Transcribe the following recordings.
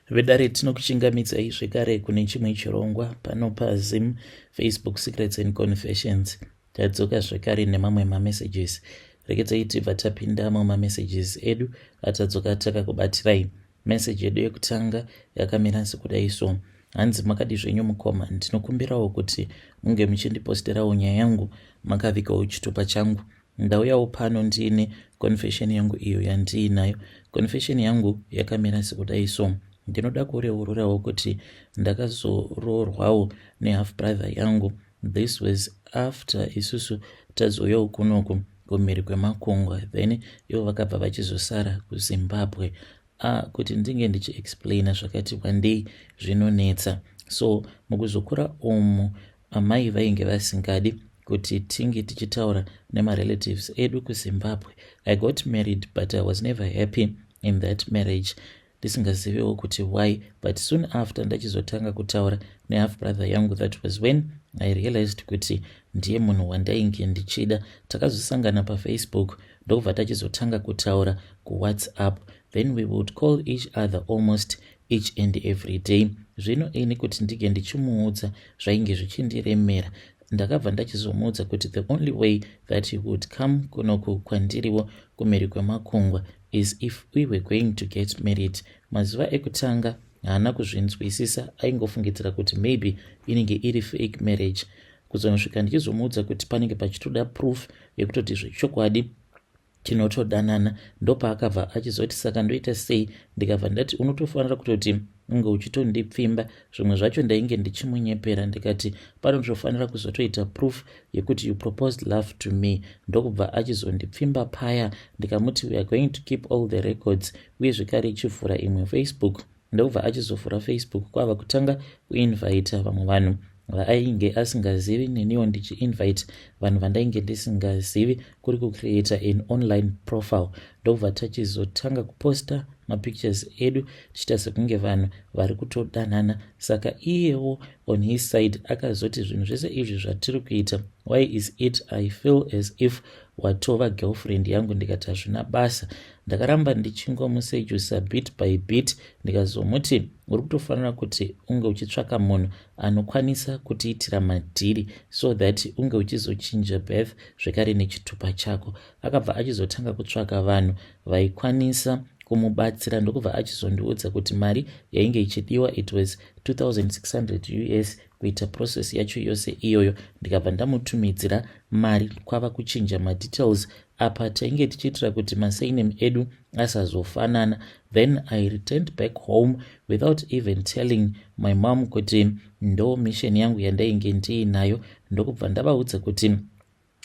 Vedare, tinokuchingamidzai zvekare kune chimwe chirongwa pano paZim Facebook Secrets and Confessions. Tadzoka zvekare nemamwe mamessages. Regedzai tibva tapindamo mamessages edu atadzoka takakubatirai. Message yedu yekutanga yakamira sekudai so. Hanzi, "Makadi zvenyu mukoma? Ndinokumbirawo kuti munge muchindiposterawo nyaya yangu makavigawo chitupa changu. Ndauyawo pano ndiine confession yangu iyo yandiinayo. Confession yangu yakamira sekudai so. Ndinoda kureururawo kuti ndakazoroorwawo nehalf brother yangu. This was after isusu tazouyawo kunoku kumhiri kwemakungwa, then ivo vakabva vachizosara kuZimbabwe. Kuti ndinge ndichiexplaina zvakati wandei zvinonetsa. So mukuzokura umu, amai vainge vasingadi kuti tinge tichitaura nemarelatives edu kuZimbabwe. I got married, but I was never happy in that marriage, ndisingaziviwo kuti why. But soon after ndachizotanga kutaura nehalf brother yangu, that was when I realized kuti ndiye munhu wandainge ndichida. Takazosangana paFacebook, ndokubva tachizotanga kutaura kuWhatsApp. Then we would call each other almost each and every day. Zvino ini kuti ndinge ndichimuudza zvainge zvichindiremera. Ndakabva ndachizomuudza kuti the only way that he would come kunoku kwandiriwo kumhiri kwemakungwa is if we were going to get married. Mazuva ekutanga haana kuzvinzwisisa, aingofungidzira kuti maybe inenge iri fake marriage. Kuzonosvika ndichizomuudza kuti panenge pachitoda proof yekutoti zvechokwadi tinotodanana, ndopaakabva achizoti, 'Saka ndoita sei?' Ndikabva ndati, 'Unotofanira kutoti unge uchitondipfimba.' Zvimwe zvacho ndainge ndichimunyepera, ndikati panotofanira kuzotoita proof yekuti you proposed love to me. Ndokubva achizondipfimba paya. Ndikamuti we are going to keep all the records, uye zvekare ichivhura imwe Facebook. Ndokubva achizovhura Facebook, kwava kutanga kuinvita vamwe vanhu vaainge asingazivi, neniwo ndichiinvite vanhu vandainge ndisingazivi, kuri kucreata an online profile. Ndokubva tachizotanga kuposta mapictures edu tichiita sekunge vanhu vari kutodanana. Saka iyewo on his side akazoti, 'Zvinhu zvese izvi zvatiri kuita, why is it I feel as if watova girlfriend yangu?' Ndikati hazvina basa. Ndakaramba ndichingomusedusa bit by bit, ndikazomuti uri kutofanira kuti unge uchitsvaka munhu anokwanisa kutiitira madhiri so that unge uchizochinja birth zvekare nechitupa chako. Akabva achizotanga kutsvaka vanhu vaikwanisa kumubatsira, ndokubva achizondiudza kuti mari yainge ichidiwa, it was 2600 US kuita process yacho yose iyoyo. Ndikabva ndamutumidzira mari, kwava kuchinja madetails. Apa tainge tichiitira kuti masurname edu asazofanana. Then I returned back home without even telling my mom kuti ndo mission yangu yandainge ndiinayo. Ndokubva ndavaudza kuti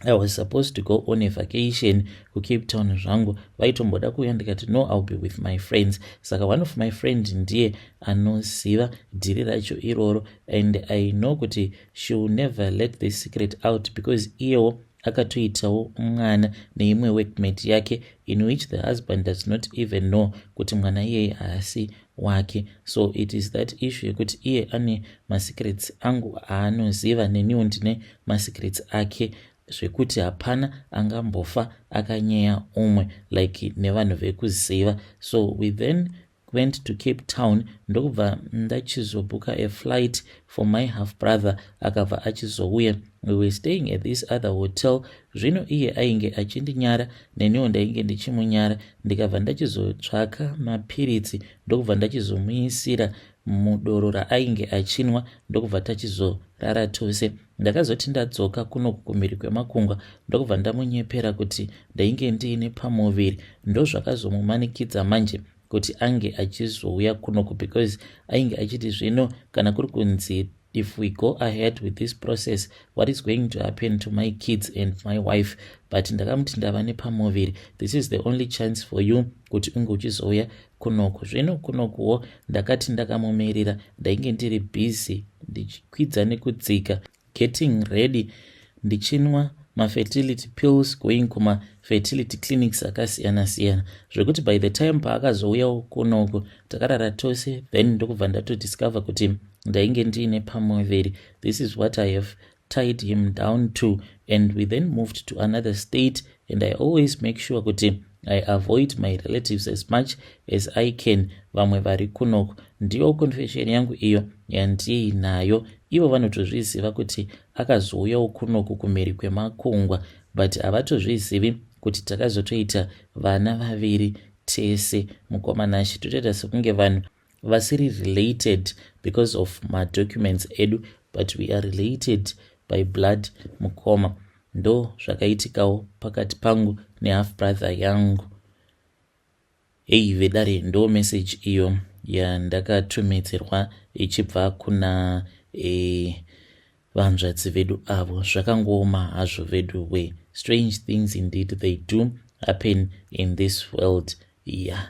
I was supposed to go on a vacation kuCape Town zvangu. Vaitomboda kuuya, ndikati no, I'll be with my friends. Saka one of my friend ndiye anoziva dhiri racho iroro, and I know kuti she will never let this secret out, because iyewo akatoitawo mwana neimwe workmate yake, in which the husband does not even know kuti mwana iyeye haasi wake. So it is that issue yekuti iye ane masecrets angu aanoziva, neniwo ndine masecrets ake, zvekuti hapana angambofa akanyeya umwe, like nevanhu vekuziva. So we then went to Cape Town, ndokubva ndachizobhuka a flight for my half brother. Akabva achizouya. We were staying at this other hotel. Zvino iye ainge achindinyara, neniwo ndainge ndichimunyara. Ndikabva ndachizotsvaka mapiritsi, ndokubva ndachizomuisira mudoro raainge achinwa, ndokubva tachizorara tose. Ndakazoti ndadzoka kunoku kumhiri kwemakungwa, ndokubva ndamunyepera kuti ndainge ndiine pamuviri. Ndozvakazomumanikidza manje kuti ange achizouya kunoku, because ainge achiti zvino kana kuri kunzi if we go ahead with this process, what is going to happen to my kids and my wife? But ndakamuti ndava nepamuviri, this is the only chance for you kuti unge uchizouya kunoku. Zvino kunokuwo ndakati ndakamumirira, ndainge ndiri busy ndichikwidza nekudzika, getting ready, ndichinwa mafertility pills, going kumafertility clinics akasiyana-siyana, zvekuti by the time paakazouyawo kunoku, takarara tose. Then ndokubva ndatodiscover kuti ndainge ndiine pamuviri. This is what I have tied him down to, and we then moved to another state, and I always make sure kuti I avoid my relatives as much as I can. Vamwe vari kunoko. Ndiyo confession yangu iyo yandiinayo. Ivo vanotozviziva kuti akazouyawo kunoku kumhiri kwemakungwa, but havatozvizivi kuti takazotoita vana vaviri tese. Mukomanashi, totoita sekunge vanhu vasiri related because of madocuments edu, but we are related by blood. Mukoma, ndo zvakaitikawo pakati pangu nehalf brother yangu. Hei vedare, ndo message iyo yandakatumidzirwa ichibva kuna vanzvadzi vedu avo. Zvakangooma hazvo vedu we. Strange things indeed, they do happen in this world. Yeah,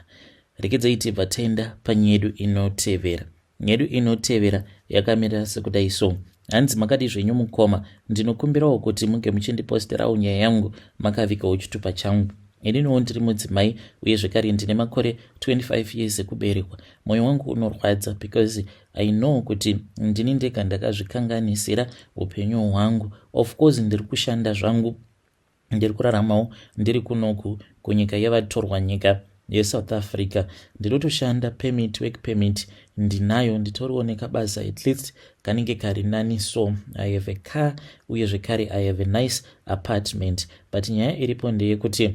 rekedzai tibva taenda panyedu inotevera. Nyedu inotevera yakamira sekudai so. Hanzi, "Makadi zvenyu mukoma? Ndinokumbirawo kuti munge muchindiposterawo nyaya yangu makavigawo chitupa changu. Ininiwo ndiri mudzimai uye zvekare ndine makore 25 years ekuberekwa. Mwoyo wangu unorwadza because I know kuti ndini ndega ndakazvikanganisira upenyu hwangu. Of course ndiri kushanda zvangu, ndiri kuraramawo ndiri kunoku kunyika yevatorwa, nyika yeSouth Africa. Ndinotoshanda permit, work permit ndinayo, nditoriwo nekabasa at least kanenge kari nani. So I have a car uye zvekare I have a nice apartment, but nyaya iripo ndeyekuti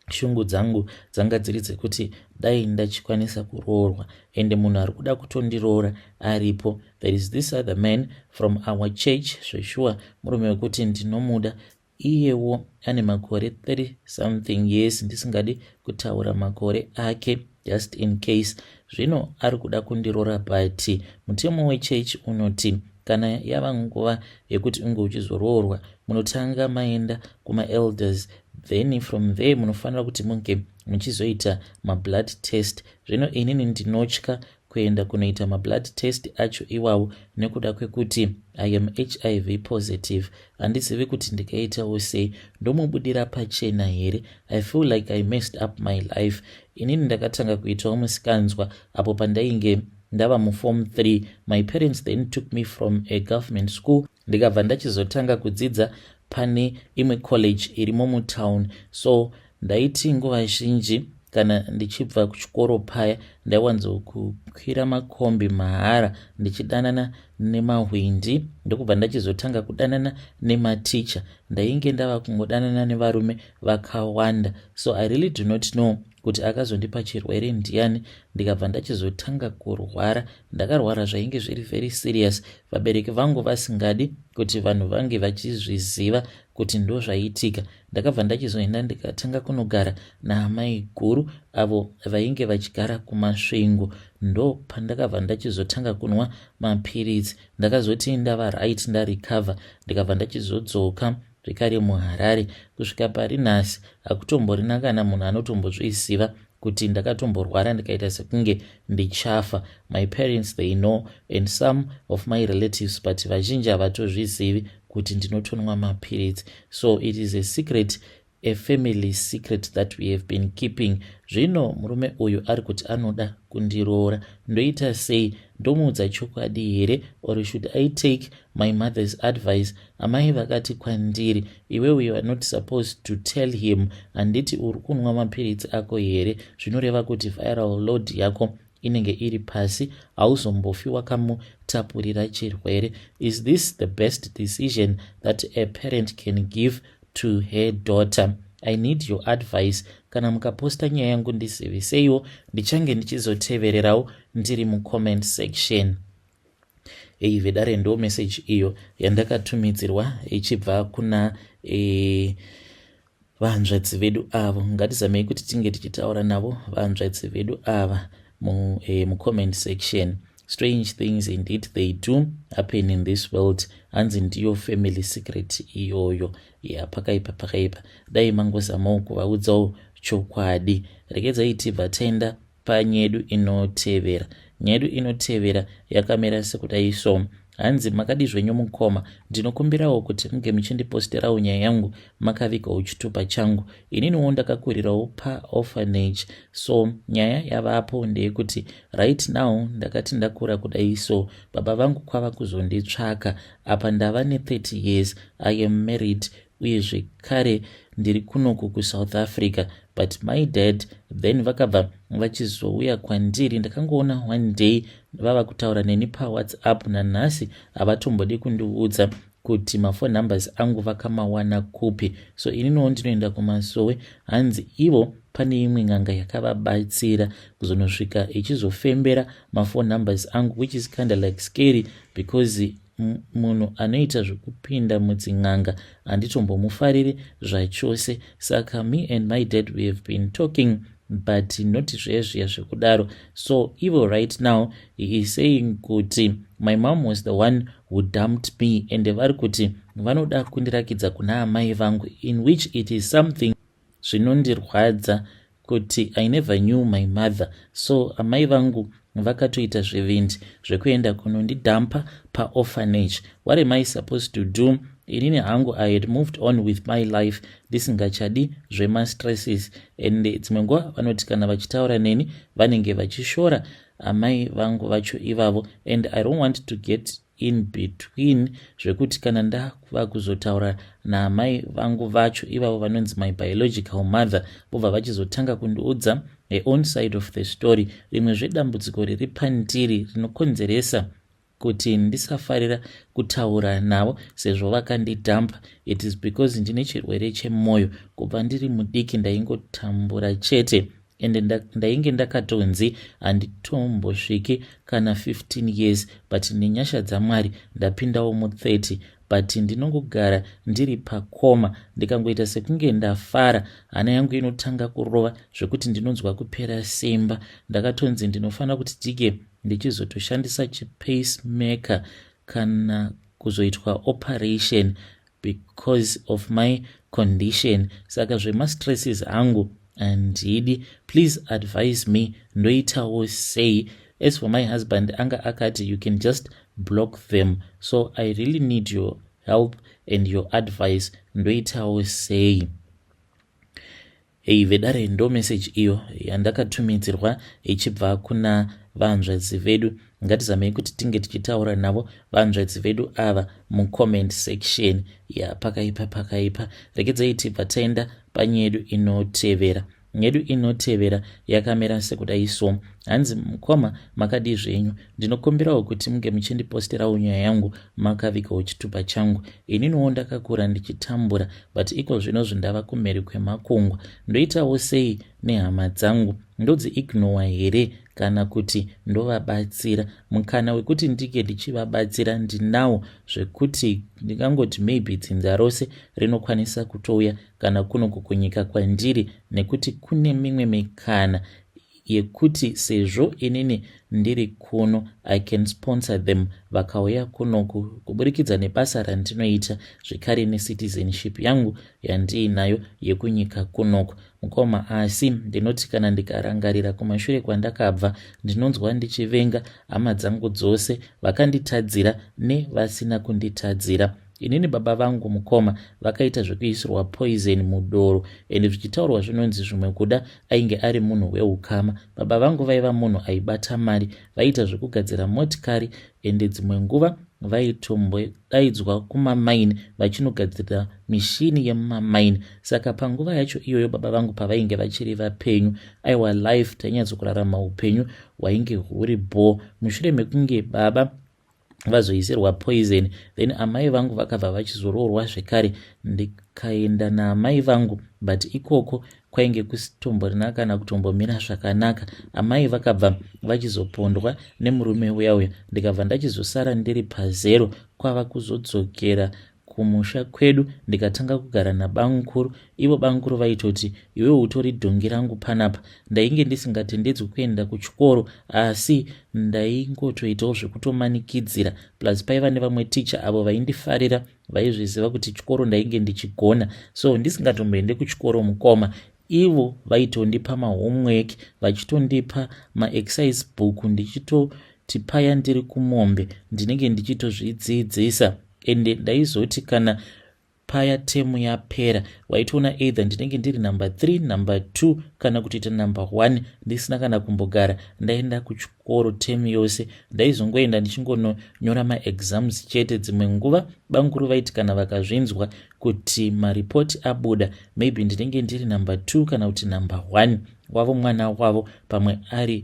shungu dzangu dzanga dziri dzekuti dai ndachikwanisa kuroorwa, ende munhu ari kuda kutondiroora aripo. There is this other man from our church. Zveshuwa murume wekuti ndinomuda. Iyewo ane makore 30 something years, ndisingadi kutaura makore ake just in case. Zvino ari kuda kundiroora, but mutemo wechechi unoti kana yava nguva yekuti unge uchizoroorwa, munotanga maenda kumaelders, then from there munofanira kuti munge muchizoita mablood test. Zvino inini ndinotya kuenda kunoita mablood test acho iwawo nekuda kwekuti I am HIV positive. Handizivi kuti ndikaitawo sei. Ndomubudira pachena here? I feel like I messed up my life. Inini ndakatanga kuitawo musikanzwa apo pandainge ndava muform 3. My parents then took me from a government school, ndikabva ndachizotanga kudzidza pane imwe college irimo mutown. So ndaiti nguva zhinji kana ndichibva kuchikoro paya, ndaiwanzokukwira makombi mahara ndichidanana nemahwindi, ndokubva ndachizotanga kudanana nematicha. Ndainge ndava kungodanana nevarume vakawanda. So I really do not know kuti akazondipa chirwere ndiani, ndikabva ndachizotanga kurwara. Ndakarwara zvainge zviri very serious, vabereki vangu vasingadi kuti vanhu vange vachizviziva kuti ndo zvaitika. Ndakabva ndachizoenda ndikatanga kunogara naamai guru avo vainge vachigara kuMasvingo. Ndo pandakabva ndachizotanga kunwa mapiritsi. Ndakazoti ndava right, ndarecover, ndikabva ndachizodzoka zvekare muHarare. Kusvika pari nhasi hakutomborina kana munhu anotombozviziva kuti ndakatomborwara ndikaita sekunge ndichafa. My parents, they know, and some of my relatives, but vazhinji havatozvizivi kuti ndinotonwa mapiritsi. So it is a secret, a family secret that we have been keeping. Zvino murume uyu ari kuti anoda kundiroora. Ndoita sei? Ndomuudza chokwadi here, or should I take my mother's advice? Amai vakati kwandiri, 'Iwewe, you are not supposed to tell him. Handiti uri kunwa mapiritsi ako here? Zvinoreva kuti viral load yako inenge iri pasi, hauzombofi wakamutapurira chirwere.' Is this the best decision that a parent can give to her daughter? I need your advice. Kana mukaposta nyaya yangu, ndiziviseiwo, ndichange ndichizotevererawo ndiri mucomment section." Ei vedare, ndo message iyo yandakatumidzirwa ichibva kuna vanzvadzi vedu avo. Ngatizamei kuti tinge tichitaura navo vanzvadzi vedu ava mucomment section. Strange things indeed, they do happen in this world. Hanzi ndiyo family secret iyoyo ya. Pakaipa, pakaipa. Dai mangozamawo kuvaudzawo chokwadi. Regedzai tibva taenda panyedu inotevera. Nyedu inotevera yakamira sekudai so. Hanzi, "Makadi zvenyu mukoma? Ndinokumbirawo kuti munge muchindiposterawo nyaya yangu makavigawo chitupa changu. Ininiwo ndakakurirawo paorphanage. So nyaya yavapo ndeyekuti right now ndakati ndakura kudai so, baba vangu kwava kuzonditsvaka. Apa ndava ne30 years. I am married uye zvekare ndiri kunoku kuSouth Africa. But my dad then vakabva vachizouya kwandiri. Ndakangoona one day vava kutaura neni paWhatsApp. Nanhasi havatombodi kundiudza kuti maphone numbers angu vakamawana kupi. So ininiwo ndinoenda kumasowe. Hanzi ivo pane imwe n'anga yakavabatsira kuzonosvika ichizofembera maphone numbers angu, which is kind of like scary because munhu anoita zvekupinda mudzin'anga handitombomufariri zvachose. Saka me and my dad, we have been talking, but not zvezviya zvekudaro. So ivo right now he is saying kuti my mom was the one who dumped me, and vari kuti vanoda kundirakidza kuna amai vangu, in which it is something zvinondirwadza kuti I never knew my mother. So amai vangu vakatoita zvivindi zvekuenda kunondidhampa paorphanage. What am I supposed to do? Inini hangu I had moved on with my life, ndisingachadi zvemastresses. And dzimwe nguva vanoti kana vachitaura neni vanenge vachishora amai vangu vacho ivavo, and I don't want to get in between zvekuti kana ndava kuzotaura naamai vangu vacho ivavo vanonzi my biological mother, vobva vachizotanga kundiudza her own side of the story. Rimwe zvedambudziko riri pandiri rinokonzeresa kuti ndisafarira kutaura navo sezvo vakandidhampa, it is because ndine chirwere chemwoyo. Kubva ndiri mudiki ndaingotambura chete, ende ndainge ndakatonzi handitombosviki kana 15 years, but nenyasha dzaMwari ndapindawo mu30, but ndinongogara ndiri pacoma. Ndikangoita sekunge ndafara, hana yangu inotanga kurova zvekuti ndinonzwa kupera simba. Ndakatonzi ndinofanira kuti tige ndichizotoshandisa chipacemaker kana kuzoitwa operation because of my condition. Saka zvemastresses angu handidi. Please advise me, ndoitawo sei? As for my husband, anga akati you can just block them. So I really need your help and your advice. Ndoitawo sei? Hei vedare, ndo meseji iyo yandakatumidzirwa ichibva kuna vanzvadzi vedu. Ngatizamei kuti tinge tichitaura navo vanzvadzi vedu ava mucomment section. Yapakaipa, pakaipa. Regedzai tibva taenda panyedu inotevera. Nyedu inotevera yakamira sekudai. So hanzi, "Mukoma, makadii zvenyu? Ndinokumbirawo kuti munge muchindiposterawo nyaya yangu makavigawo chitupa changu. Ininiwo ndakakura ndichitambura, but iko zvinozvi ndava kumheri kwemakungwa. Ndoitawo sei nehama dzangu? Ndodziignora here kana kuti ndovabatsira? Mukana wekuti ndike ndichivabatsira ndinawo, zvekuti ndingangoti maybe dzinza rose rinokwanisa kutouya kana kuno kukunyika kwandiri, nekuti kune mimwe mikana yekuti sezvo inini ndiri kuno, I can sponsor them vakauya kunoku kuburikidza nebasa randinoita, zvekare necitizenship yangu yandiinayo yekunyika kunoku. Mukoma, asi ndinoti kana ndikarangarira kumashure kwandakabva, ndinonzwa ndichivenga hama dzangu dzose, vakanditadzira nevasina kunditadzira. Inini baba vangu, mukoma, vakaita zvekuisirwa poison mudoro, ende zvichitaurwa zvinonzi zvimwe kuda ainge ari munhu weukama. Baba vangu vaiva munhu aibata mari, vaiita zvekugadzira motikari, ende dzimwe nguva vaitombodaidzwa kumamaini vachinogadzira mishini yemumamaini. Saka panguva yacho iyoyo baba vangu pavainge vachiri vapenyu, aiwa, life tainyatsokurarama upenyu hwainge huri bho. Mushure mekunge baba vazoisirwa poison, then amai vangu vakabva vachizoroorwa zvekare, ndikaenda naamai vangu, but ikoko kwainge kusitomborina kana kutombomira zvakanaka. Amai vakabva vachizopondwa nemurume uya uya, ndikabva ndachizosara ndiri pazero, kwava kuzodzokera kumusha kwedu, ndikatanga kugara nabamukuru. Ivo bamukuru vaitoti, 'Iwewe utori dhongi rangu panapa.' Ndainge ndisingatendedzwi kuenda kuchikoro, asi ndaingotoitawo zvekutomanikidzira. Plus paiva nevamwe ticha avo vaindifarira, vaizviziva kuti chikoro ndainge ndichigona, so ndisingatomboende kuchikoro, mukoma, ivo vaitondipa mahomework, vachitondipa maexercise book, ndichitoti paya ndiri kumombe ndinenge ndichitozvidzidzisa. Ende ndaizoti kana Paya temu yapera, waitoona either ndinenge ndiri number 3, number 2 kana kutoita number 1, ndisina kana kumbogara ndaenda kuchikoro temu yose. Ndaizongoenda ndichingononyora maexams chete. Dzimwe nguva banguru vaiti kana vakazvinzwa kuti maripoti abuda, maybe ndinenge ndiri number 2 kana kuti number 1, wavo mwana wavo pamwe ari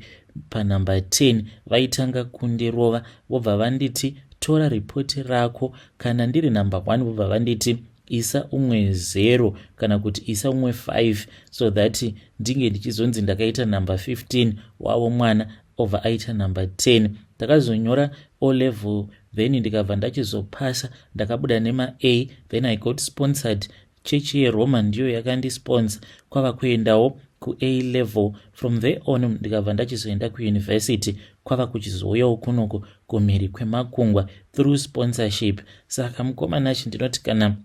panumber 10, vaitanga kundirova, vobva vanditi, "Tora ripoti rako." Kana ndiri number 1, vobva vanditi, "Isa umwe 0 kana kuti isa umwe 5 so that ndinge ndichizonzi ndakaita number 15, wavo mwana obva aita number 10." Ndakazonyora O level, then ndikabva ndachizopasa, ndakabuda nema-A. Then I got sponsored. Chechi yeRoma ndiyo yakandisponsor, kwava kuendawo kuA level. From there on ndikabva ndachizoenda kuuniversity, kwava kuchizouyawo kunoko kumhiri kwemakungwa through sponsorship. Saka mukomanachi, ndinoti kana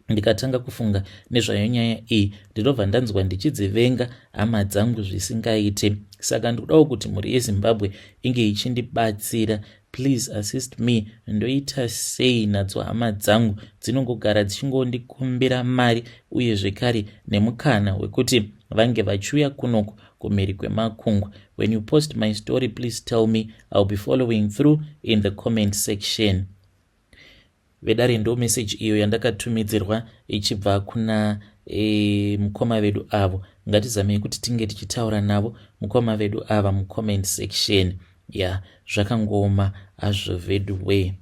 ndikatanga kufunga nezvayo nyaya iyi, ndinobva ndanzwa ndichidzivenga hama dzangu zvisingaite. Saka ndikudawo kuti mhuri yeZimbabwe inge ichindibatsira. Please assist me. Ndoita sei nadzo hama dzangu dzinongogara dzichingondikumbira mari, uye zvekare nemukana wekuti vange vachiuya kunoko kumhiri kwemakungwa? When you post my story, please tell me. I'll be following through in the comment section. Vedare, ndo meseji iyo yandakatumidzirwa ichibva kuna mukoma vedu avo. Ngatizamei kuti tinge tichitaura navo mukoma vedu ava mucomment section. Ya, zvakangoma hazvo vedu we.